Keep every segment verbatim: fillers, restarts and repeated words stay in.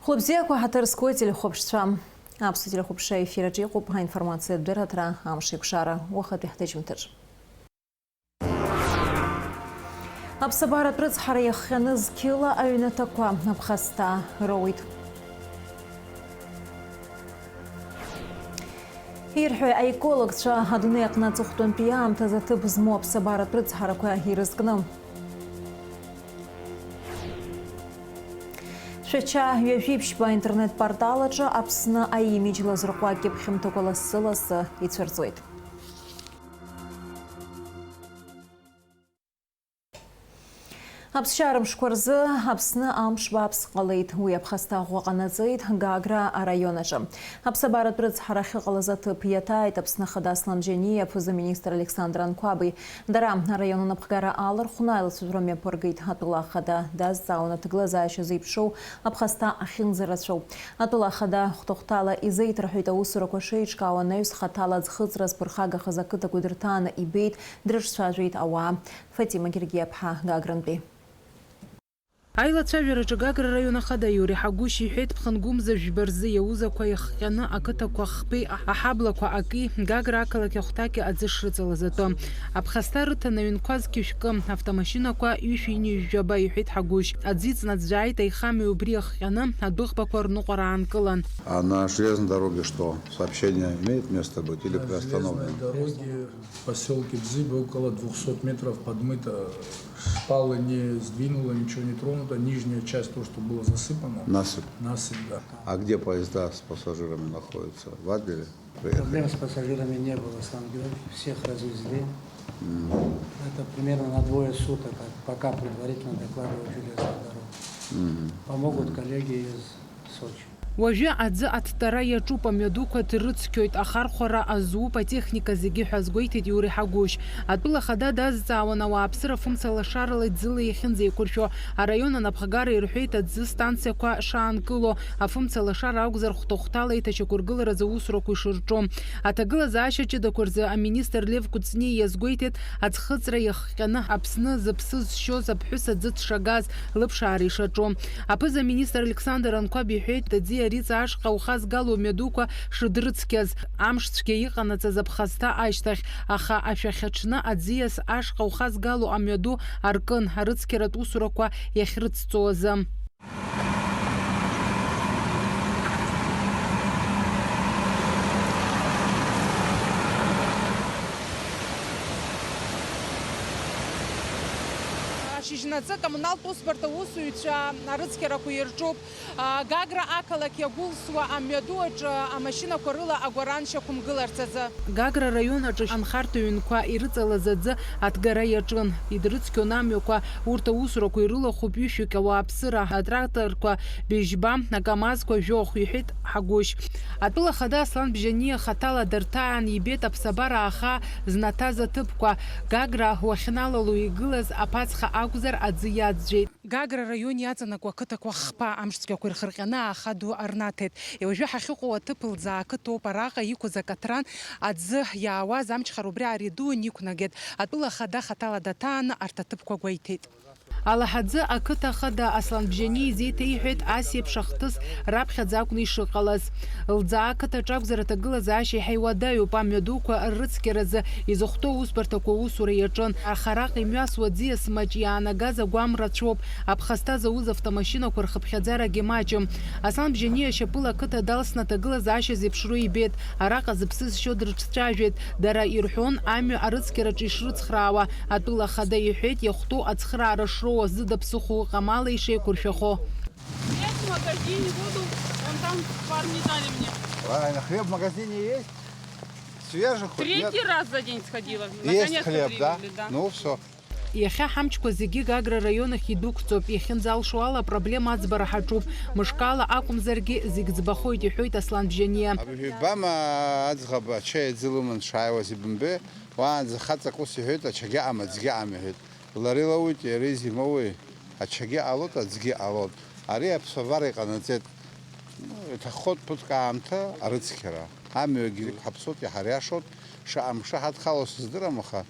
Хәлыбзиақәа, ҳаҭыр зқәу ателехәаԥшцәа. Аԥсуа телехәаԥшра аефир аҿы иҟоуп аинформациатә дырраҭара Амш еиқәшара уахатәи ҳҭыжьымҭаҿ. Аԥсабаратә рыцҳара иахҟьаны зқьыла аҩнаҭақәа аԥхасҭа роуит. Ирҳәои аекологцәа адунеи аҟны аҵыхәтәантәи аамҭазы аҭыԥ змоу аԥсабаратә рыцҳарақәа ирызкны? Шәача ҩажәи ԥшьба аинтернет-портал аҿы Аԥсны аимиџь лазырҟәуа акьыԥхьымҭақәа лассы-лассы ицәырҵуеит. Аԥсшьара мшқәа рзы Аԥсны амш бааԥс ҟалеит. Уи аԥхасҭа ӷәӷәа ҟанаҵеит Гагра араион аҿы. Аԥсабаратә рыцҳара ахьыҟалаз аҭыԥ иаҭааит Аԥсны Ахада Аслан Бжьаниа, аԥыза-министр Александр Анқәаби. Дара араион анапхгара алархәны аилацәажәара мҩаԥыргеит. Атәыла ахада дазҵаауан аҭагылазаашьа зеиԥшроу аԥхасҭа ахьынӡарацәоу. Атәыла ахада хәҭа-хәҭала изеиҭарҳәеит аусурақәа шеиҿкаау, анаҩс хаҭала аӡхыҵра зԥырхагахаз ақыҭақәа дырҭааны ибеит, дрыҿцәажәеит ауаа. Фатима Гергиаԥҳа, Гагрантәи. Аилацәажәараҿы Гагра араион ахада Иури Ҳагәышь иҳәеит, ԥхынгәымза жәба рзы иаузақәа иахҟьаны ақыҭақәа хԥеи аҳаблақәа аки, Гагра ақалақь ахәҭаки аӡы шрыҵалаз атәы. Аԥхасҭа рыҭан аҩнқәа зқьышәкы, автомашьынақәа ҩышәи ҩынҩажәаба, иҳәеит Ҳагәышь. Аӡы иҵнаӡәӡәааит аихамҩа, убри иахҟьаны адәыӷбақәа рныҟәара аанкылан. А на железной дороге что? Сообщение имеет место быть или На приостановлено? Железной дороге в посёлке Бзыб около двухсот метров подмыто. Шпалы не сдвинуло, ничего не тронуто. Нижняя часть, то, что было засыпано. Насыпь. Насыпь, да. А где поезда с пассажирами находятся? В Адлере? Приехали. Проблем с пассажирами не было, Аслан Георгиевич. Всех развезли. Мгм. Это примерно на двое суток, как пока предварительно докладывают железную дорогу. Мгм. Помогут Мгм. коллеги из Сочи. Уажәы аӡы аҭтара иаҿуп, амҩадуқәа ҭрыцқьоит, ахархәара азуп, атехника зегьы ҳәа азгәеиҭеит Иури Ҳагәышь. Атәыла ахада дазҵаауан ауааԥсыра фымца лашарала ӡыла иахьынӡеиқәыршәо. Араион анапхгара ирҳәеит аӡы станциақәа шаанкыло, афымца лашара акәзар, хәҭа-хәҭала еиҭашьақәыргыларазы аусурақәа ишырҿу. Аҭагылазаашьа ҷыдақәа рзы аминистр Лев Кәыҵниа иазгәеиҭеит, аӡхыҵра иахҟьаны Аԥсны зыԥсы зшьоз аԥҳәыс аӡы дшагаз лыԥшаара ишаҿу. Аԥыза-министр Александр Анқәаб иҳәеит, аӡиас ашҟа ухазгало амҩадуқәа шыдрыцқьаз, амш цәгьа иҟанаҵаз аԥхасҭа ашьҭахь, аха ашәахьаҽны аӡиас ашҟа ухазгало амҩаду аркын, арыцқьаратә усурақәа иахьрыцҵо азы. Ашьыжьнаҵы акоммуналтә усбарҭа аусзуҩцәа арыцқьарақәа ирҿуп. Гагра ақалақь иагәылсуа амҩаду аҿы амашьынақәа рыла агәаран шьақәымгыларц азы. Гагра араион аҿы анхарҭа ҩнқәа ирыҵалаз аӡы аҭгара иаҿын. Идрыцқьон амҩақәа, урҭ аусурақәа ирылахәуп ҩышәҩык ауааԥсыра, атракторқәа быжьба, акамазқәа жәохә, иҳәеит Ҳагәышь. Атәыла ахада Аслан Бжьаниа хаҭала дарҭаан ибеит аԥсабара ааха знаҭаз аҭыԥқәа. Гагра уахьналало игылаз аԥацха акәзар аӡы иаӡәӡәеит. Гагра араион иаҵанакуа ақыҭақәа хԥа амш цәгьақәа ирхырҟьаны ааха ду рнаҭеит. Уажәы ҳахьыҟоу аҭыԥ Лӡаа ақыҭоуп. Араҟа иқәыз акаҭран аӡы иаауаз амчхара убри аариду иқәнагеит. Атәыла ахада хаҭала даҭааны арҭ аҭыԥқәа гәеиҭеит. Алаҳаӡы ақыҭа ахада Аслан Бжьаниа изеиҭеиҳәеит ас еиԥш ахҭыс раԥхьаӡа акәны ишыҟалаз. Лӡаа ақыҭаҿы акәзар, аҭагылазаашьа иаҳа иуадаҩуп, амҩадуқәа ррыцқьаразы изыхәҭоу аусбарҭақәа аусура иаҿын, аха араҟа имҩасуа аӡиас маҷ иаанагаз агәам рацәоуп, аԥхасҭа зауз автомашьынақәа рхыԥхьаӡарагьы маҷым. Аслан Бжьаниа ашьапыла ақыҭа далсны аҭагылазаашьа зеиԥшроу ибеит, араҟа зыԥсы зшьо дрыҿцәажәеит, дара ирҳәон амҩа арыцқьараҿы ишрыцхраауа, атәыла ахада иҳәеит, иахәҭоу ацхыраара шроуа зыда ԥсыхәа ыҟам ала ишеиқәыршәахо. Нет, в магазине буду, вон там парни дали мне. Правильно, хлеб в магазине есть? Свежий хоть? Нет? Третий раз за день сходила. Есть хлеб, да? Наконец-то привезли, да. Ну, всё. Иахьа ҳамчқәа зегьы Гагра араион ахь идәықәҵоуп. Иахьынӡалшо ала, апроблема аӡбара ҳаҿуп. Мышкала акәымзаргьы, зегь ӡбахоит, иҳәоит Аслан Бжьаниа. Абыржәы ибама аӡӷаб ачаи аӡы лыман дшааиуаз ибымбеи? Уаанӡа хаҵак ус иҳәеит, ачагьы аҟам, аӡгьы аҟам, иҳәеит. Лара илоуит, иара изимоуи? Ачагьы ҟалоит, аӡгьы ҟалоит. Ари аԥсабара иҟанаҵеит. Ну, иҭаххоит ԥыҭк аамҭа арыцқьара. Амҩагьы иқәҳаԥсоит, иҳариашоит. Шаҟа мшы ҳадхало сыздырам, аха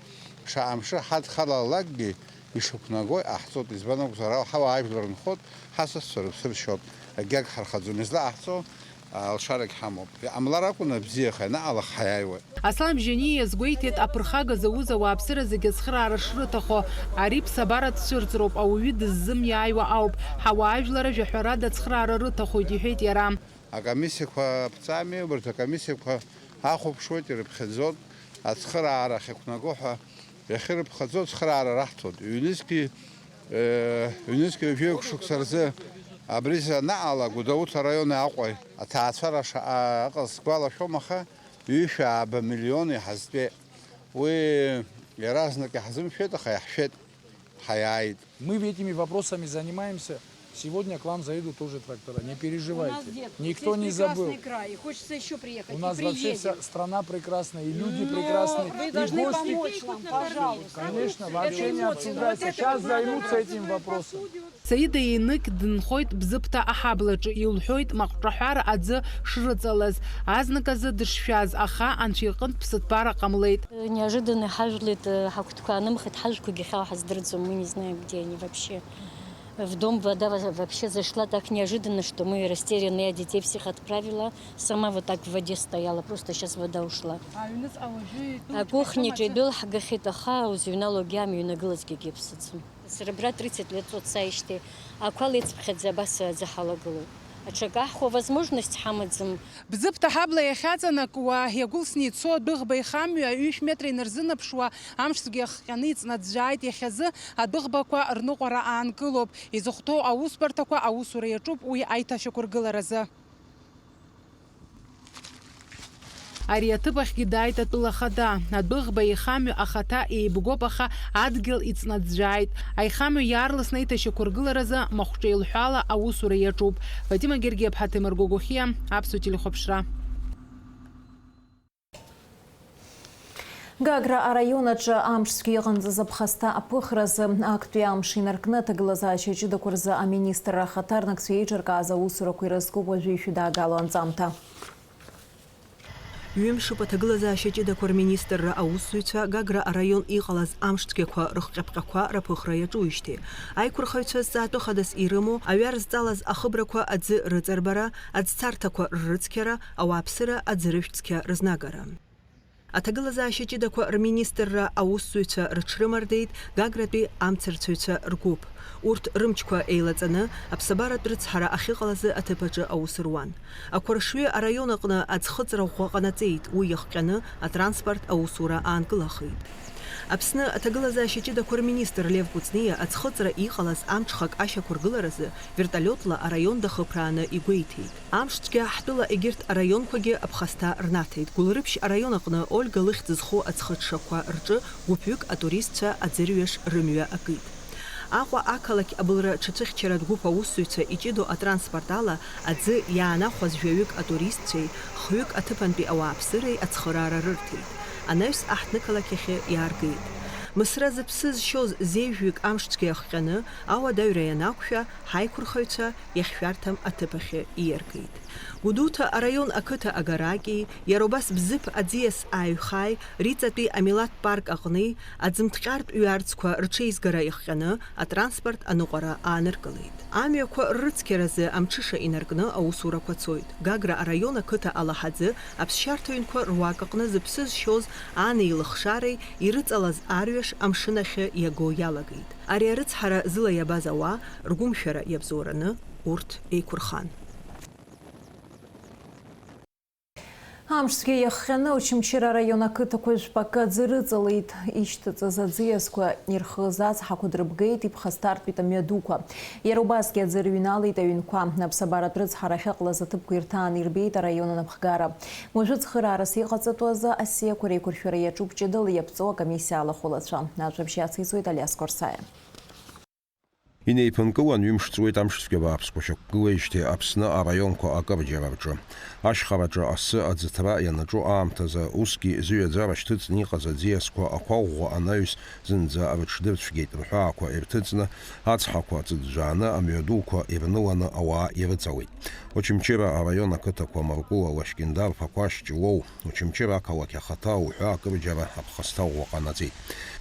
шаҟа мшы ҳадхалалакгьы ишықәнагоу иҟаҳҵоит. Избан акәзар, ҳауаажәлар нхоит, ҳасасцәа рыԥсы ршьоит. Егьагь ҳархаӡом, излаҟаҳҵо алшарагь ҳамоуп. Иҟамлар акәын абзиаха, ианаҟалах ҳаиааиуеит. Аслан Бжьаниа иазгәеиҭеит, аԥырхага зауз ауааԥсыра зегьы ацхыраара шрыҭахо. Ари ԥсабаратә цәырҵроуп, ауаҩы дыззымиааиуа ауп. Ҳауаажәлар ажәаҳәарада ацхыраара рыҭахоит, иҳәеит иара. Акомиссиақәа ԥҵами, убарҭ акомиссиақәа ахәаԥшуеит, ирыԥхьаӡоит, ацхыраара ахьықәнаго ҳәа иахьырыԥхьаӡо ацхыраара раҳҭоит. Ҩнызқьи, э, ҩнызқьи ҩажәаҩык шықәса рзы абри занаҟала Гәдоуҭа араион Аҟәа аҭаацәара шаҟа ыҟаз сгәалашәом, аха ҩышәи ааба миллион иҳазтәеит. Уи иаразнак иаҳзымшәеит, аха иаҳшәеит, ҳаиааит. Мы ведь этими вопросами занимаемся. Сегодня к вам заедут тоже трактора. Не переживайте. У нас, дед, Никто здесь не забыл. Прекрасный край, и хочется ещё приехать. У нас вообще вся страна прекрасная, и люди прекрасные, и гости. Но вы должны помочь нам, пожалуйста. Конечно, вообще не обсуждается. Сейчас займутся этим вопросом. Саида Еиныкь дынхоит Бзыԥҭа аҳаблаҿы, илҳәоит маҟҿаҳәара аӡы шрыҵалаз, азныказы дышшәаз, аха анцәа иҟынтә ԥсыҭбара ҟамлеит. Неожиданно иҳажәлеит, ҳагәҭқәа аанымхеит, ҳажәқәагьы хьаау ҳаздырӡом, мы не знаем, где они вообще. В дом вода во-, вообще зашла так неожиданно, что мы растерянные, я детей всех отправила, сама вот так в воде стояла, просто щас вода ушла. А, аҩныҵҟа уажәы идәылҵ-, акухняҿы идәылҳгахьеит, аха узыҩналогьы амҩа инагылазгьы егьыԥсыӡом. Сара абра тридцать лет ҵуеит сааижьҭеи, ақәа леиҵԥхьаӡа абас аӡы ҳалагылоуп. Аҽакаҳхуа возможность ҳамаӡам. Бзыԥҭа аҳабла иахьаҵанакуа, иагәылсны ицо адәыӷба еихамҩа ҩышә метра инарзынаԥшуа, амшцәгьа иахҟьаны иҵнаӡәӡәааит. Иахьазы адәыӷбақәа рныҟәара аанкылоуп. Изыхәҭоу аусбарҭақәа аусура иаҿуп уи аиҭашьақәыргыларазы. Ари аҭыԥ ахьгьы дааит атәыла ахада. Адәыӷба еихамҩа ахаҭа еибгоуп, аха адгьыл иҵнаӡәӡәааит. Аихамҩа иаарласны аиҭашьақәыргыларазы махәҿеилҳәала аусура иаҿуп. Фатима Гергиаԥҳа, Ҭемыр Гогохиа, Аԥсуа телехәаԥшра. Гагра араион аҿы амшцәгьа иҟанҵаз аԥхасҭа аԥыхразы актәи амш инаркны аҭагылазаашьа ҷыдақәа рзы аминистрра ахаҭарнакцәа еиҿыркааз аусурақәа ирызкуп уажәы ишәыдаагало анҵамҭа. Ҩымшуп аҭагылазаашьа ҷыдақәа рминистрра аусзуҩцәа Гагра араион иҟалаз амшцәгьақәа рыхҟьаԥҟьақәа раԥыхра иаҿуижьҭеи. Аиқәырхаҩцәа зҵаатәы хадас ирымоу аҩар зҵалаз ахыбрақәа аӡы рыҵарбара, аӡцарҭақәа ррыцқьара, ауааԥсыра аӡырыжәтә цқьа рызнагара. Аҭагылазаашьа ҷыдақәа рминистрра аусзуҩцәа рыҽрымардеит Гагратәи амцарцәаҩцәа ргәыԥ. Урҭ рымчқәа еилаҵаны, аԥсабаратә рыцҳара ахьыҟалазы аҭыԥ аҿы аус руан. Ақәаршҩы араион аҟны аӡхыҵра ӷәӷәа ҟанаҵеит, уи иахҟьаны атранспорт аусура аанкылахеит. Аԥсны аҭагылазаашьа ҷыдақәа рминистр Лев Кәыҵниа аӡхыҵра иҟалаз амҽхак ашьақәыргыларазы вертолиотла араион дахыԥрааны игәеиҭеит. Амшцәгьа ҳтәыла егьырҭ араионқәагьы аԥхасҭа рнаҭеит. Гәылрыԥшь араион аҟны Ольга лыхьӡ зху аӡхыҽҽақәа рҿы гәыԥҩык атуристцәа аӡырҩаш рымҩа акит. Аҟәа ақалақь абылра ҽацәыхьчаратә гәыԥ аусзуҩцәа иҷыдоу атранспорт ала аӡы иаанахәаз жәаҩык атуристцәеи хҩык аҭыԥантәи ауааԥсыреи ацхыраара рырҭеит. Анаҩс аҳҭнықалақь ахьы иааргеит. Мысра зыԥсы зшьоз зеижәҩык амшцәгьа иахҟьаны, ауадаҩра ианақәшәа, ҳаиқәырхаҩцәа иахьшәарҭам аҭыԥ ахьы ииаргеит. Гәдоуҭа араион ақыҭа Агараки, иара убас Бзыԥ аӡиас Ааҩхаи, Риҵатәи амилаҭтә парк аҟни, аӡымҭҟьартә ҩарӡқәа рҽеизгара иахҟьаны атранспорт аныҟәара ааныркылеит. Амҩақәа ррыцқьаразы амҽыша инаркны аусурақәа цоит. Гагра араион ақыҭа Алаҳаӡы аԥсшьарҭа ҩнқәа руак аҟны зыԥсы зшьоз анеилыхшареи ирыҵалаз арҩаш амшын ахьы иаго иалагеит. Ари арыцҳара зыла иабаз ауаа ргәымшәара иабзоураны урҭ еиқәырхан. Амшцәгьа иахҟьаны Очамчыра араион ақыҭақәа жәпакы аӡы рыҵалеит. Ишьҭыҵыз аӡиасқәа ирхыз ацҳақәа дрыбгеит, иԥхасҭартәит амҩадуқәа. Иара убасгьы аӡы рыҩналеит аҩнқәа. Аԥсабаратә рыцҳара ахьыҟалаз аҭыԥқәа ирҭааны ирбеит араион анапхгара. Уажәы цхыраарас иҟаҵатәу азы асиақәа реиқәыршәара иаҿуп ҷыдала иаԥҵоу акомиссиа алахәылацәа. Ажәабжь иациҵоит Алиас Қәарсаиа. Инеиԥынкылан, ҩымш ҵуеит амшцәгьа бааԥсқәа шьақәгылеижьҭеи Аԥсны араионқәа акырџьара рҿы. Ашьхараҿы асы аӡыҭра ианаҿу аамҭазы, усгьы зыҩаӡара шьҭыҵны иҟаз аӡиасқәа ақәа ӷәӷәа анаҩс зынӡа рыҽдырцәгьеит, рҳәаақәа ирҭыҵны, ацҳақәа ҵыӡәӡәааны, амҩадуқәа ирныланы ауаа ирыҵалеит. Очамчыра араион ақыҭақәа Маркула, Лашькьындар, Ԥақәашь, Ҷлоу, Очамчыра ақалақь ахаҭа уҳәа акырџьара аԥхасҭа ӷәӷәа ҟанаҵеит.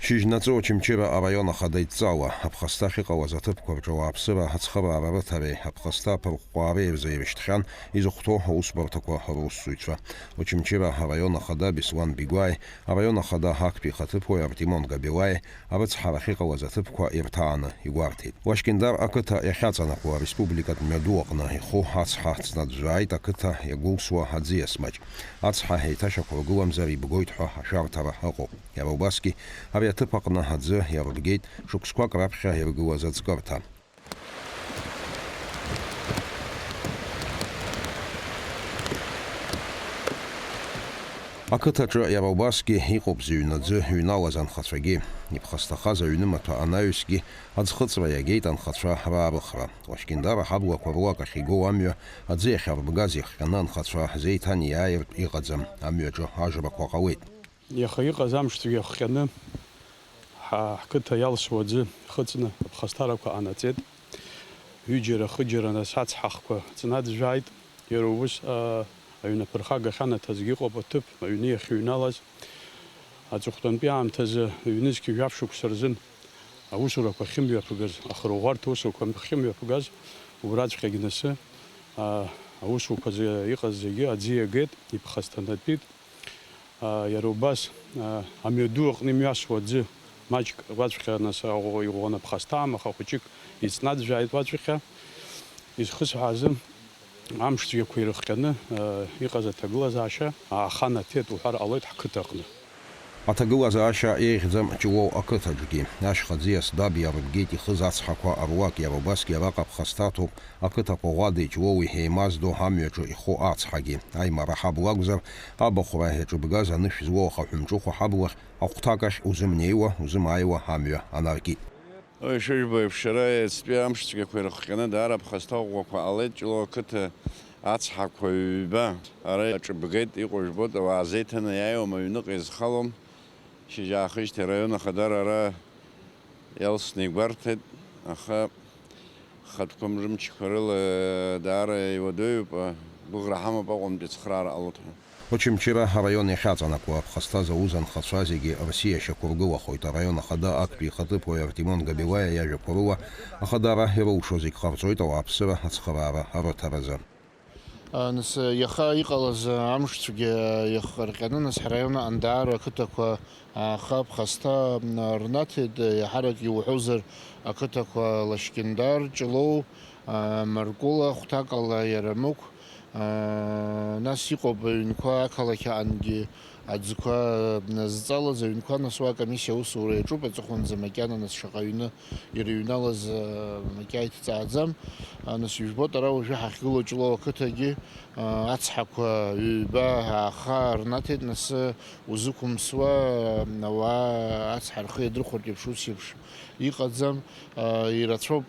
Шьыжьнаҵы Очамчыра араион ахада идҵала аԥхасҭа ахьыҟалаз аҭыԥ Қәа рҿы ауааԥсыра ацхыраара рыҭареи аԥхасҭа аԥырҟәҟәаареи рзы ирышьҭхьан изыхәҭоу аусбарҭақәа русзуҩцәа. Очамчыра араион ахада Беслан Бигәааи, араион ахада актәи ихаҭыԥуаҩ Артемон Габилаи арыцҳара ахьыҟалаз аҭыԥқәа ирҭааны игәарҭеит. Лашькендар ақыҭа иахьаҵанакуа ареспубликатә мҩаду аҟны иху ацҳа ҵнаӡәӡәааит ақыҭа иагәылсуа аӡиас маҷ. Ацҳа еиҭашьақәыргыламзар ибгоит ҳәа ашәарҭара ыҟоуп. Иара убасгьы ари аҭыԥ аҟны аӡы иарбгеит шықәсқәак раԥхьа иргылаз аӡкырҭа. Ақыҭаҿы иара убасгьы иҟоуп зыҩнаӡы ҩналаз анхацәагьы. Иԥхасҭахаз аҩнымаҭәа анаҩсгьы аӡхыҵра иагеит анхацәа раарыхра. Лашькьындара аҳаблақәа руак ахь игоу амҩа аӡы иахьарбгаз ихҟьаны анхацәа зеиҭанеиааиртә иҟаӡам, амҩаҿы ажрақәа ҟалеит. Иаха иҟаз амшцәгьа хҟьаны, ҳа-, ҳқыҭа иалсуа аӡы хыҵны аԥхасҭарақәа ҟанаҵеит. Ҩыџьара-хыџьара нас ацҳахқәа ҵнаӡәӡәааит. Иара убыс, а, аҩнаԥырхага ахьанаҭазгьы ыҟоуп аҭыԥ, аҩны иахьыҩналаз. Аҵыхәтәантәи аамҭазы ҩнызқьи жәаф шықәса рзын аусурақәа ахьымҩаԥгаз, ахырӷәӷәарҭа усурақәа ахьымҩаԥгаз, убраҵәҟьагь насы, а, аусурқәа зы-, иҟаз зегьы аӡы иагеит, иԥхасҭанатәит. А, иара убас, а, амҩаду аҟны имҩасуа аӡы маҷк уаҵәҟьа нас аӷәӷәа иӷәӷәаны аԥхасҭа амаха хәыҷык иҵнаӡәӡәааит уаҵәҟьа. Изхысҳәаазы, амшцәгьақәа ирыхҟьаны, а, иҟаз аҭагылазаашьа ааханаҭеит уҳәар ҟалоит ҳқыҭа аҟны. Аҭагылазаашьа еиӷьӡам Ҷлоу ақыҭаҿгьы. Ашьха ӡиас даб иарбгеит ихыз ацҳақәа руак, иара убасгьы араҟа аԥхасҭа аҭоуп. Ақыҭақәа Ӷәадеи Ҷлоуи еимаздо амҩаҿы иху ацҳагьы. Аимара ҳабла акәзар, абахәра иаҿыбгаз анышә злоу ахаҳә мҿыхәа ҳаблахь, ахәҭак ахь узымнеиуа, узымааиуа амҩа анаркит. Ишыжәбо еиԥш, ара иацтәи амшцәгьақәа ирыхҟьаны даара ԥхасҭа ӷәӷәақәа ҟалеит Ҷлоу ақыҭа ацҳақәа ҩба. Ара иаҿыбгеит, иҟоу жәбоит, ауаа зеиҭаны иааиуам, аҩныҟа изхалом. Шьыжьаахижьҭеи араион ахадара ара иалсны игәарҭеит, аха хатәқәа рымчқәа рыла даара иуадаҩуп, гәыӷра ҳамоуп Аҟәантәи ацхыраара ҟалоит ҳәа. Очамчыра араион иахьаҵанакуа аԥхасҭа зауз анхацәа зегьы рсиа шьақәыргылахоит. Араион ахада актәи ихаҭыԥуаҩ Артемон Габилаиа иажәақәа рыла, ахадара ирылшо зегь ҟарҵоит ауааԥсыра ацхыраара арыҭаразы. Нас иаха иҟалаз амшцәгьа иахҟарҟьаны, нас ҳраион аҟны даара ақыҭақәа ааха ԥхасҭа рнаҭеит, иаҳарак иуҳәозар, ақыҭақәа Лашькьындар, Ҷлоу, Маркәыла, Хәҭакала, Иарамықә, нас иҟоуп аҩнқәа ақалақь аҟангьы аӡқәа зҵалаз аҩнқәа, нас уа акомиссиа аусура иаҿуп, аҵыхәанӡа макьана нас шаҟа ҩны ирыҩналаз, макьа иҭҵааӡам. Нас ижәбоит, ара уажәы ҳахьгылоу Ҷлоу ақыҭагьы, ацҳақәа ҩба ааха рнаҭеит, нас узықәымсуа, ауаа ацҳа рхы иадырхәартә еиԥш ус еиԥш иҟаӡам. Ирацәоуп,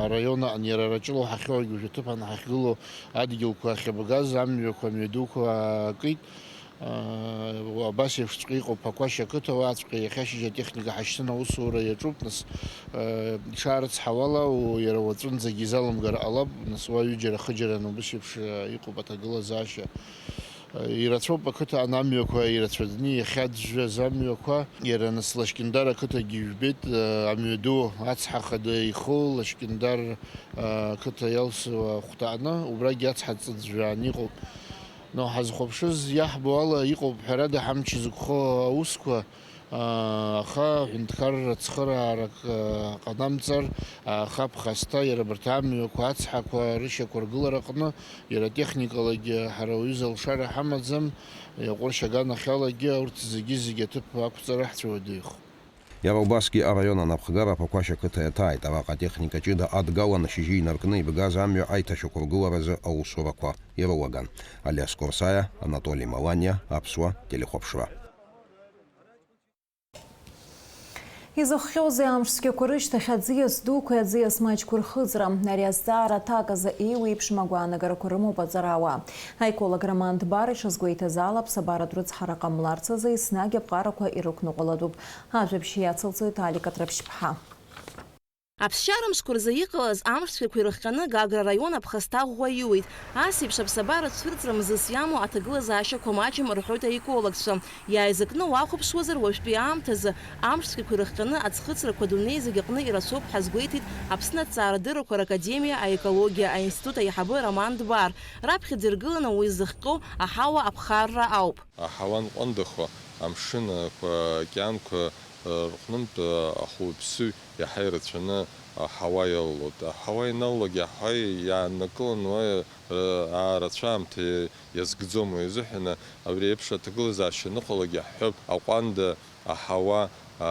араион аҟны, иара ара Ҷлоу ҳахьоугь, уажәы аҭыԥ ан ҳахьгылоу адгьылқәа ахьабгаз, амҩақәа, амҩадуқәа акит. Абас еиԥшҵәҟьа иҟоуп Ԥақәашь ақыҭа, уаҵәҟьа иахьа ашьыжь атехника ҳашьҭын, аусура иаҿуп, нас, иҽаарыцҳауала, у-, иара уаҵәынӡагьы изалымгар ҟалап, нас уа ҩыџьара-хыџьараны убыс еиԥш, иҟоуп аҭагылазаашьа. Ирацәоуп ақыҭа аҟны амҩақәа ирацәаӡаны, иахьаӡәӡәаз амҩақәа, иара нас Лашькьындар ақыҭагьы ижәбеит, амҩаду ацҳа хада иху Лашькьындар ақыҭа иалсуа ахәҭаҟны, убрагьы ацҳа ҵыӡәӡәааны иҟоуп. Но ҳазхәаԥшыз иаҳбо ала иҟоуп ҳәарада ҳамч зықәхо аусқәа, аа, аха аҳәынҭқарра цхыраарак, аа, ҟанамҵар, аха ԥхасҭа иара абарҭ амҩақәа ацҳақәа рышьақәыргылараҟны иара техникалагьы ҳара уаҩы залшара ҳамаӡам, иаҟәыршь аганахьалагьы урҭ зегьы-зегьы аҭыԥ ақәҵара ҳцәыуадаҩхоит. Иара убасгьы араион анапхгара Ԥақәашь ақыҭа иаҭааит, араҟа атехника ҷыда адгалан ашьыжьы инаркны ибгаз амҩа аиҭашьақәыргыларазы аусурақәа ирылаган. Алиас Курсаиа, Анатоли Маланиа, Аԥсуа телехәаԥшра. Изыхҟьозеи амш цәгьақәа рышьҭахь аӡиас дуқәеи аӡиас маҷқәеи рхыҵра? Ари азҵаара аҭак азы еиуеиԥшым агәаанагарақәа рымоуп аҵарауаа. Аеколог Роман Дбар ишазгәеиҭаз ала, аԥсабаратә рыцҳара ҟамларц азы еснагь аԥҟарақәа ирықәныҟәалатәуп. Ажәабжь иацылҵоит Алик Атрапшьԥҳа. Аԥсшьара мшқәа рзы иҟалаз амш цәгьақәа ирыхҟьаны Гагра араион аԥхасҭа ӷәӷәа аиуит. Ас еиԥш аԥсабара цәырҵра мзызс иамоу аҭагылазаашьақәа маҷым рҳәоит аекологцәа. Иааизакны уахәаԥшуазар, уажәтәи аамҭазы амш цәгьақәа ирыхҟьаны аӡхыҵрақәа адунеи зегь аҟны ирацәоуп ҳәа азгәеиҭеит Аԥсны аҭҵаарадыррақәа ракадемиа аекологиа аинститут аиҳабы Роман Дбар. Раԥхьаӡа иргыланы уи зыхҟьо аҳауа аԥхарра ауп. Аҳауа анҟәандахо, амшынқәа, аокеанқәа рҟнынтә ахәылԥсыҩ иаҳа ирацәаны аҳауа иалалоит. Аҳауа ианалалак, аҳауа иааннакылан, уа, ы, аарацәа аамҭа иазкӡом. Уи азыҳәан абри еиԥш аҭагылазаашьа аныҟалак иаҳҳәап, аҟәанда аҳауа, а,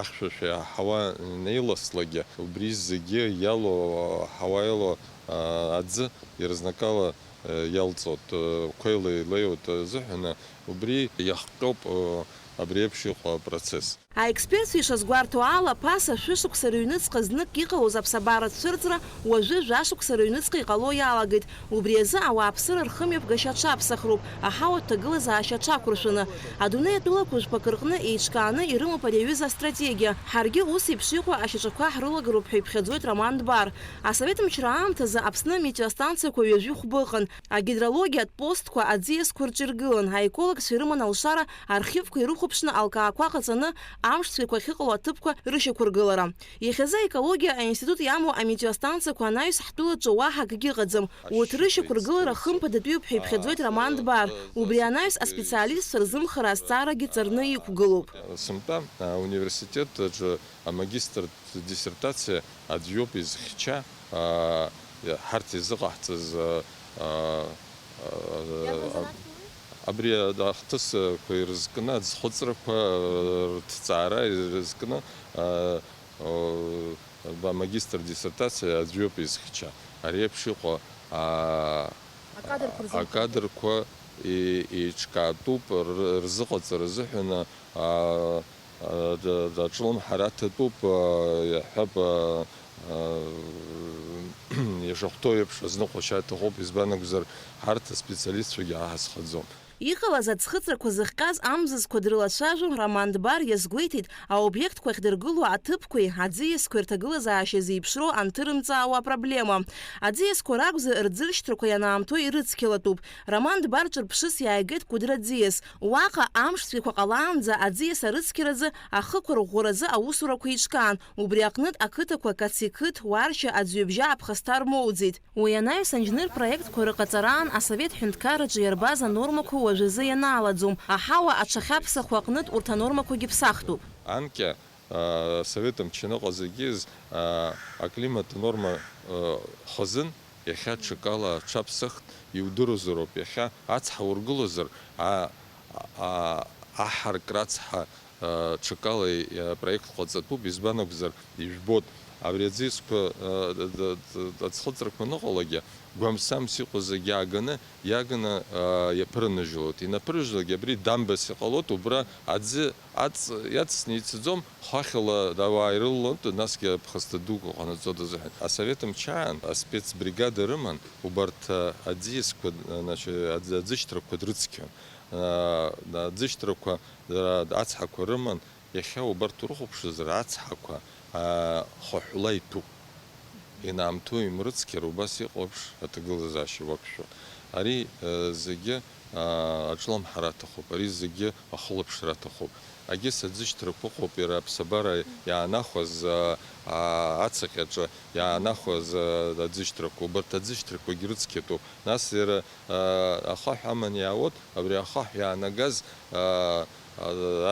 ахьшәашәа аҳауа инеиласлагьы, убри зегьы иалоу, аҳауа иалоу, а, аӡы ирызнакала, ы, иалҵуеит, ы, қәеила илеиуеит азыҳәан, убри иахҟьоуп, ы, абри еиԥш иҟоу апроцесс. Аекспертцәа ишазгәарҭо ала, ԥаса шәышықәса рыҩныҵҟа знык иҟалоз аԥсабара цәырҵра уажәы жәашықәса рыҩныҵҟа иҟало иалагеит. Убри азы ауааԥсыра рхымҩаԥгашьа аҽаԥсахроуп, аҳауа аҭагылазаашьа аҽақәыршәаны. Адунеи атәылақәа жәпакы рҟны еиҿкааны ирымоуп ари аҩыза астратегиа. Ҳаргьы ус еиԥш иҟоу ашьаҿақәа ҳрылагароуп ҳәа иԥхьаӡоит Роман Дбар. Асовет мчра аамҭазы Аԥсны аметеостанциақәа ҩажәи хәба ыҟан. Агидрологиатә постқәа аӡиасқәа рҿы иргылан, аекологцәа ирыман алшара архивқәа ирыхәаԥшны алкаақәа ҟаҵаны амш цәгьақәа ахьыҟало аҭыԥқәа рышьақәыргылара. Иахьазы аекологиа аинститут иамоу аметеостанциақәа анаҩс ҳтәылаҿы уаҳа акгьы ыҟаӡам. Урҭ рышьақәыргылара хымԥадатәиуп ҳәа иԥхьаӡоит Роман Дбар. Убри анаҩс аспециалистцәа рзымхара азҵаарагьы ҵарны иқәгылоуп. Сынтәа, а, университет аҿы амагистртә диссертациа аӡә иоуп изыхьча, а, ҳарҭ изыҟаҳҵаз, а, а, а, абри ахҭысқәа ирызкны, аӡхыҵрақәа рҭҵаара ирызкны, а, а, амагистр диссертациа аӡә иоуп изыхьча. Ари еиԥш иҟоу, а, акадрқәа рзы акадрқәа и-, еиҿкаатәуп р-, рзыҟаҵара азыҳәан, а, а, д-, д-, аҿлымҳара аҭатәуп, а, иаҳҳәап, а, а, ишахәҭоу еиԥш, азныҟәашьа аҭахуп, избан акәзар, ҳарҭ аспециалистцәагьы ҳа ҳазхаӡом. Иҟалаз аӡхыҵрақәа зыхҟьаз амзызқәа дрылацәажәо Роман Дбар иазгәеиҭеит, аобиектқәа ахьдыргыло аҭыԥқәеи аӡиасқәеи рҭагылазаашьа зеиԥшроу анҭырымҵаауа апроблема. Аӡиасқәа ракәзар, рӡыршьҭрақәа ианаамҭоу ирыцқьалатәуп. Роман Дбар ҿырԥшыс иааигеит Кәыдры аӡиас. Уаҟа амш цәгьақәа ҟалаанӡа аӡиас арыцқьаразы, ахықәырӷәӷәаразы аусурақәа еиҿкаан. Убри аҟнытә ақыҭақәа Каци қыҭ, Уаршьа, Аӡҩыбжьа аԥхасҭа рмоуӡеит. Уи анаҩс анџьныр проектқәа рыҟаҵараан асовет ҳәынҭқарраҿы иарбаз анормақәа уажәазы ианаалаӡом, аҳауа аҽахьаԥсахуа аҟнытә урҭ анормақәагьы ԥсахтәуп. Анкьа, а, асовет мчы аныҟаз егьиз, а, аклимат анорма, а, хазын, иахьа ҽакала аҽаԥсахт, иудыруазароуп, иахьа ацҳа ургылозар, а, а, аҳаркра ацҳа ҽакала апроект ҟаҵатәуп, избан акәзар, ижәбоит, абри аӡиасқәа, ы, д-, д-, д-, аӡхыҵрақәа аныҟалогьы, гәамсамс иҟоу зегьы ааганы, иагны, ы, иаԥырныжьлоит. Инаԥырыжьлогьы абри дамбас иҟалоит, убра аӡы аҵ-, иаҵсны ицаӡом, хахьала ауаа ирылалоит, насгьы аԥхасҭа дуқәа ҟанаҵоит азыҳәан. Асовет мчаан аспецбригада рыман, убарҭ, ы, аӡиасқәа, ы, значит, аӡ-, аӡышьҭрақәа дрыцқьон. Ы, аӡышьҭрақәа Дара ацҳақәа рыман, иахьа убарҭ урыхәаԥшызар, ацҳақәа, аа, хыҳәла иҭәуп. Инаамҭоу имрыцқьар убас иҟоу еиԥш аҭагылазаашьа уақәшәоит. Ари, э, зегьы, аа, аҿлымҳара аҭахуп, ари зегьы ахылаԥшра аҭахуп. Агьыс аӡышьҭрақәа ыҟоуп, иара аԥсабара иаанахәаз, аа, аа, ацаҟьаҿы иаанахәаз, аа, аӡышьҭрақәа, убарҭ аӡышьҭрақәагьы рыцқьатәуп. Нас иара, аа, ахаҳә аман иаауеит, абри ахаҳә иаанагаз, аа,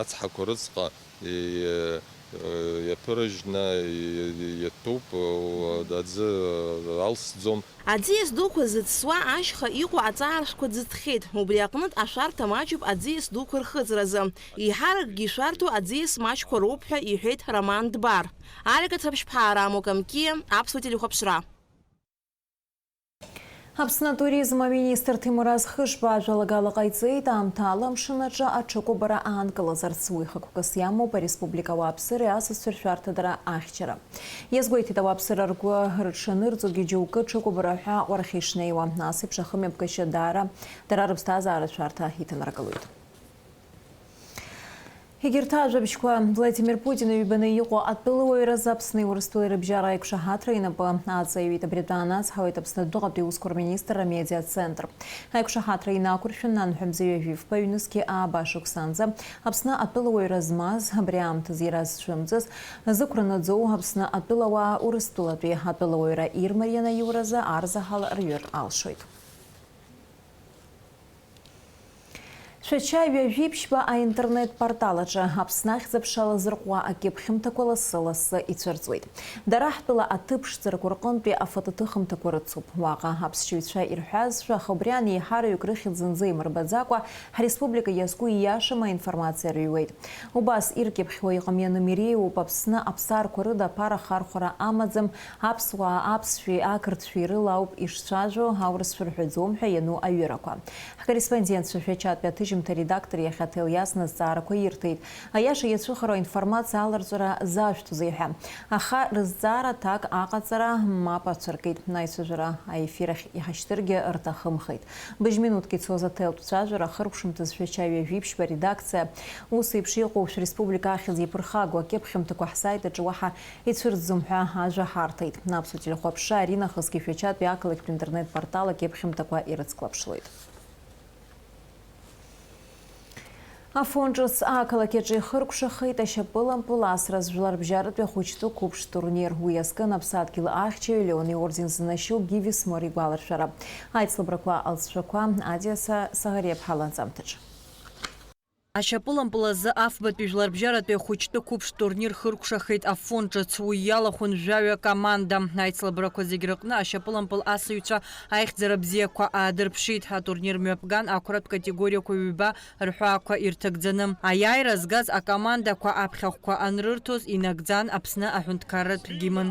ацҳақәа рыҵҟа и-, иаԥырыжьны и-, иатәуп, аӡы алсӡом. Аӡиас дуқәа зыӡсуа ашьха иҟоу аҵааршәқәа ӡыҭхьеит, убри аҟнытә ашәарҭа маҷуп аӡиас дуқәа рхыҵразы. Еиҳаракгьы ишәарҭоу аӡиас маҷқәа роуп ҳәа иҳәеит Роман Дбар. Алика Ҭаԥшьԥҳаа, Рамо Камкиа, Аԥсуа телехәаԥшра. Аԥсны атуризм аминистр Ҭемураз Хышба ажәалагала ҟаиҵеит, аамҭала амшын аҿы аҽыкәабара аанкылазарц уи хықәкыс иамоуп ареспублика ауааԥсыреи асасцәа ршәарҭадара ахьчара. Иазгәеиҭеит, ауааԥсыра ргәы рыҽшанырҵогьы џьоукы ҽыкәабара ҳәа аҟәарахьы ишнеиуа, ас еиԥш ахымҩаԥгашьа даара дара рыԥсҭазаара ашәарҭа иҭанаргылоит. Егьырҭ ажәабжьқәа. Владимир Путин ҩбаны иҟоу атәылауаҩразы Аԥсни Урыстәылеи рыбжьара аиқәшаҳаҭра инапы аҵаҩит. Абри атәы аанацҳауеит Аԥсны адәныҟатәи аусқәа рминистр амедиацентр. Аиқәшаҳаҭра инақәыршәаны анҳәа мза ҩажәи фба ҩнызқьи ааба шықәсанӡа Аԥсны атәылауаҩра змаз, абри аамҭазы иара зцәымӡыз, зықәра наӡоу Аԥсны атәылауаа Урыстәылатәи атәылауаҩра ирмарианы аиуразы арзаҳал рҩыр алшоит. Шәача ҩажәи ԥшьба аинтернет-портал аҿы Аԥсны ахьӡ-аԥшала зырҟәуа акьыԥхьымҭақәа лассы-лассы ицәырҵуеит. Дара ҳтәыла аҭыԥ ԥшӡарақәа рҟынтәи афотоҭыхымҭақәа рыцуп. Уаҟа аԥсшьаҩцәа ирҳәазшәа, аха убри аан еиҳараҩык рыхьӡ зынӡа имырбаӡакәа, ҳреспублика иазку ииашам аинформациа рыҩуеит. Убас иркьыԥхьуа иҟамианы иреиуоуп Аԥсны аԥсаарқәа рыда аԥара хархәара амаӡам, аԥсуаа аԥсшәеи ақырҭшәеи рыла ауп ишцәажәо, аурысшәа рҳәаӡом ҳәа иану аҩырақәа. Ҳкорреспондентцәа Шәачатәи аҭыжьымҭа редактор иахь аҭел иасны азҵаарақәа ирҭеит. Аиаша иацәыхароу аинформациа аларҵәара заашәҭузеи ҳәа. Аха рызҵаара аҭак аҟаҵара мап ацәыркит. Аицәажәара аефир ахь иҳашьҭыргьы рҭахымхеит. Быжь минуҭк ицоз аҭелтә цәажәара хыркәшамҭаз Шәача ҩажәи ԥшьба редакциа, ус еиԥш иҟоу шәреспублика ахьӡ иаԥырхагоу акьыԥхьымҭақәа ҳсайт аҿы уаҳа ицәырҵӡом ҳәа ажәа ҳарҭеит. Аԥсуа телехәаԥшра аринахысгьы Шәачатәи ақалақьтә интернет-портал акьыԥхьымҭақәа ирыцклаԥшлоит. Афон ҿыц ақалақь аҿы ихыркәшахеит ашьапылампыл асра зжәларбжьаратәи ахәыҷтәы қәыԥш турнир. Уи иазкын аԥсадгьыл ахьчаҩ Леон иорден зынашьоу Гиви Смыр игәаларшәара. Аицлабрақәа алҵшәақәа Адиаса Саӷариаԥҳа ланҵамҭаҿы. Ашьапылампыл азы афбатәи жәларбжьаратәи ахәыҷтәы қәыԥш турнир хыркәшахеит Афон ҿыц. Уи иалахәын жәаҩа команда. Аицлабрақәа зегь рыҟны ашьапылампыл асыҩцәа аихьӡара бзиақәа аадырԥшит. Атурнир мҩаԥган ақәратә категориақәа ҩба рҳәаақәа ирҭагӡаны. Аиааира згаз акомандақәа аԥхьахәқәа анрырҭоз инагӡан Аԥсны аҳәынҭқарратә гимн.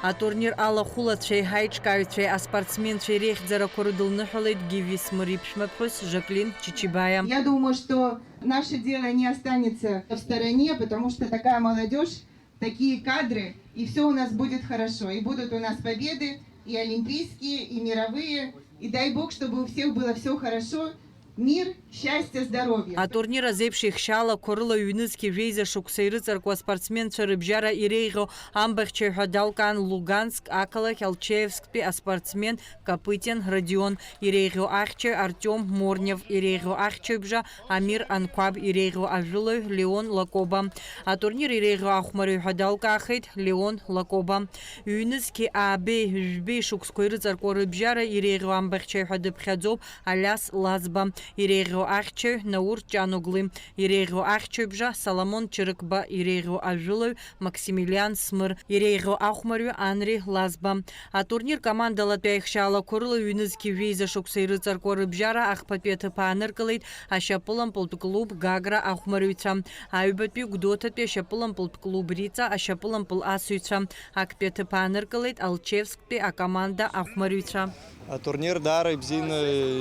Атурнир алахәылацәеи аиҿкааҩцәеи аспортсменцәеи реихьӡарақәа рыдылныҳәалеит Гиви Смыр иԥшәмаԥҳәыс Жаклин Чичибаиа. Я думаю, что наше дело не останется в стороне, потому что такая молодежь, такие кадры, и все у нас будет хорошо. И будут у нас победы, и олимпийские, и мировые. И дай Бог, чтобы у всех было все хорошо. Мир, счастье, здоровье. Атурнир азеиԥш ихшьаалақәа рыла ҩнызқьи жәеиза шықәса ирыҵаркуа аспортсменцәа рыбжьара иреиӷьу амбахьчаҩ ҳәа далкаан Луганск ақалақь Алчеевсктәи аспортсмен Копытин Родион, иреиӷьу ахьчаҩ Артиом Морнев, иреиӷьу ахьчаҩбжа Амир Анқәаб, иреиӷьу ажәылаҩ Леон Лакоба. Атурнир иреиӷьу ахәмарҩ ҳәа далкаахеит Леон Лакоба. Ҩнызқьи аабеи, жәбеи шықәсқәа ирыҵаркуа рыбжьара иреиӷьу амбахьчаҩ ҳәа дыԥхьаӡоуп Алиас Лазба, иреиӷьу ахьчаҩ Наур Ҷаноглы, иреиӷьу ахьчаҩбжа Соломон Чырыкба, иреиӷьу ажәылаҩ Максимилиан Смыр, иреиӷьу ахәмарҩы Анри Лазба. Атурнир командалатәи аихшьаалақәа рыла ҩнызқьи жәеиза шықәса ирыҵаркуа рыбжьара ахԥатәи аҭыԥ ааныркылеит ашьапылампылтә клуб Гагра ахәмарыҩцәа. Аҩбатәи Гәдоуҭатәи ашьапылампылтә клуб Риҵа ашьапылампыл асыҩцәа. Актәи аҭыԥ ааныркылеит Алчевсктәи акоманда ахәмарыҩцәа. Атурнир даара ибзианы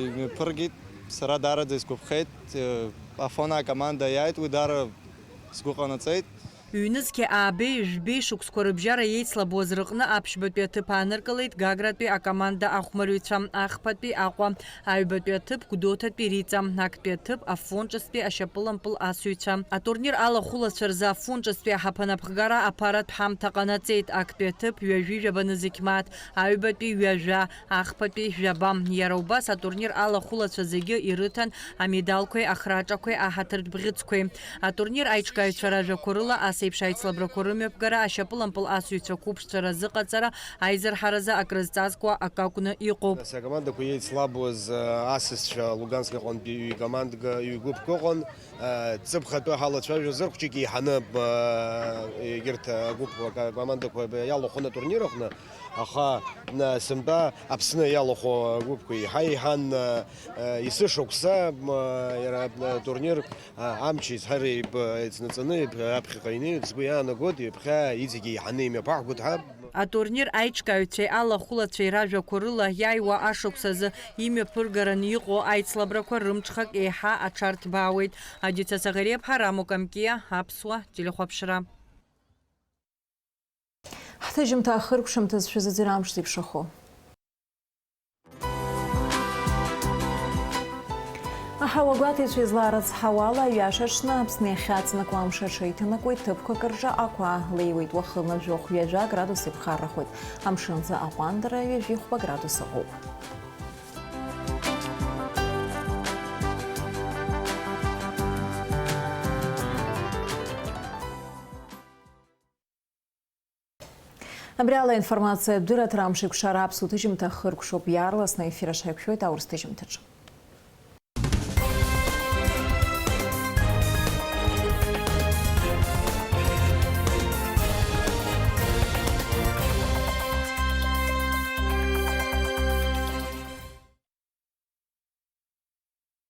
имҩаԥыргеит, сара даараӡа исгәаԥхеит. Афон акоманда иааит, уи даара сгәы ҟанаҵеит. Ҩнызқьи аабеи, жәбеи шықәсқәа рыбжьара еицлабуаз рыҟны аԥшьбатәи аҭыԥ ааныркылеит Гагратәи акоманда ахәмарыҩцәа, ахԥатәи Аҟәа, аҩбатәи аҭыԥ Гәдоуҭатәи Риҵа, актәи аҭыԥ Афон ҿыцтәи ашьапылампыл асыҩцәа. Атурнир алахәылацәа рзы Афон ҿыцтәи аҳаԥанапхгара аԥаратә ҳамҭа ҟанаҵеит, актәи аҭыԥ ҩажәи жәаба нызқь мааҭ, аҩбатәи ҩажәа, ахԥатәи жәаба. Иара убас атурнир алахәылацәа зегьы ирыҭан амедалқәеи ахраҿақәеи аҳаҭыртә бӷьыцқәеи. Атурнир аиҿкааҩцәа ражәақәа рыла ас еиԥш аицлабрақәа рымҩаԥгара ашьапылампыл асыҩцәа қәыԥшцәа разыҟаҵара аизырҳаразы акрызҵазкуа акы акәны иҟоуп. Нас акомандақәа еицлабуаз, а, асасцәа Луганск аҟынтәи ҩ-командк-, ҩ-гәыԥк ыҟан. Ҵыԥх атәы ҳалацәажәозар, хәҷык еиҳаны, егьырҭ агәыԥ, акомандақәа иалахәын атурнир аҟны, аха, сынтәа Аԥсны иалахәу агәыԥқәа еиҳа еиҳан, есышықәса, иара атурнир амч изҳар еицнаҵаны аԥхьаҟа инеиуеит, сгәы иаанагоит, ҩаԥхьа иҵегь еиҳаны имҩаԥаҳгоит ҳәа. Атурнир аиҿкааҩцәеи алахәылацәеи ражәақәа рыла, иааиуа ашықәс азы имҩаԥыргараны иҟоу аицлабрақәа рымҽхак еиҳа аҽарҭбаауеит. Адица Саӷариаԥҳа, Рамо Камкиа, Аԥсуа телехәаԥшра. Ҳҭыжьымҭа ахыркәшамҭаз шәазыӡырҩ амш зеиԥшрахо. Ҳауагәаҭаҩцәа изларыцҳауала, аҩаша аҽны Аԥсны иахьаҵнакуа амш аҽеиҭанакуеит, ҭыԥқәак рҿы ақәа леиуеит, уахынла жәохә-ҩажәа градус иԥхаррахоит, амшынӡы аҟәандара ҩажәихәба градус ыҟоуп. Абри ала информациатә дырраҭара Амшеикәшара аԥсуа ҭыжьымҭа хыркәшоуп, иаарласны аефир аҿы ҳаиқәшәоит аурыс ҭыжьымҭаҿы.